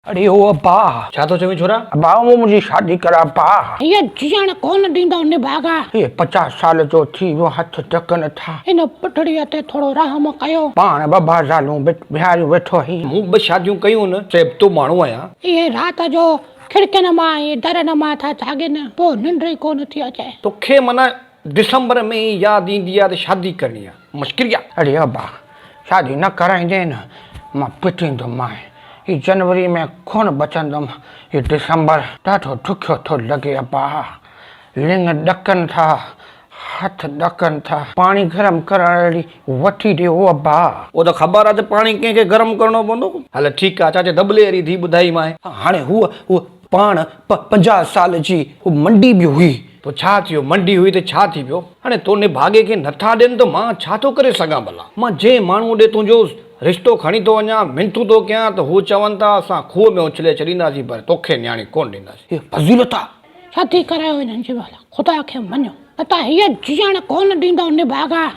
اڙي او ابا. ڇا ٿو چوين ڇورا؟ ابا او منهنجي شادي ڪر ابا. هيء جيئڻ ڪونه ڏيندو نڀاڳا. هيء 50 سال جو ٿي ويو هٿ ٽڪن ٿا. هن پٽڙيء تي ٿورو رحم ڪيو. پاڻ ٻه زالون بيهاريون ويٺو آهين. مون ٻه شاديون ڪيون نه سيبتو ماڻهو آهيان. اهي رات جو کڙڪين مان ۽ درن مان ٿا جاڳين، پوء ننڊ ئي ڪونه ٿي اچي. توکي معنيٰ ڊسمبر ۾ ئي ياد ايندي آ ته شادي ڪرڻي آ. مشڪري آ. اڙي ابا شادي نه ڪرائيندين نه مان پٽيندومانء. هي جنوري ۾ ڪونه بچندم. هي ڊسمبر ڏاڍو ڏکيو ٿو لڳي ابا. لڱ ڏڪن ٿا، هٿ ڏڪن ٿا. پاڻي گرم ڪرڻ اهڙي وٺي ڏي او ابا. اهو ته خبر آ ته پاڻي ڪنهن کي گرم ڪرڻو پوندو. هل ٺيڪ آ چاچي دٻلي واري ڌي ٻڌائيمانء. هاڻي هوء هوء پاڻ 50 سال جي هوء منڊي به هئي. پوء ڇا ٿيو؟ منڊي هئي ته ڇا ٿي پيو؟ هاڻي تو نڀاڳي کي نٿا ڏين ته مان ڇا ٿو ڪري سگهان ڀلا؟ مان جنهن ماڻهوء ڏي تنهنجو رشتو کڻي ٿو وڃان، منٿون ٿو ڪيان ته هو چون ٿا اسان کوهه ۾ اڇلي ڇڏينداسين پر توکي نياڻي ڪونه ڏينداسين. هيء فضيلت آ. شادي ڪرايو هنن جي ڀلا، خدا کي مڃو نه ته هيء جيئڻ ڪونه ڏيندو نڀاڳا.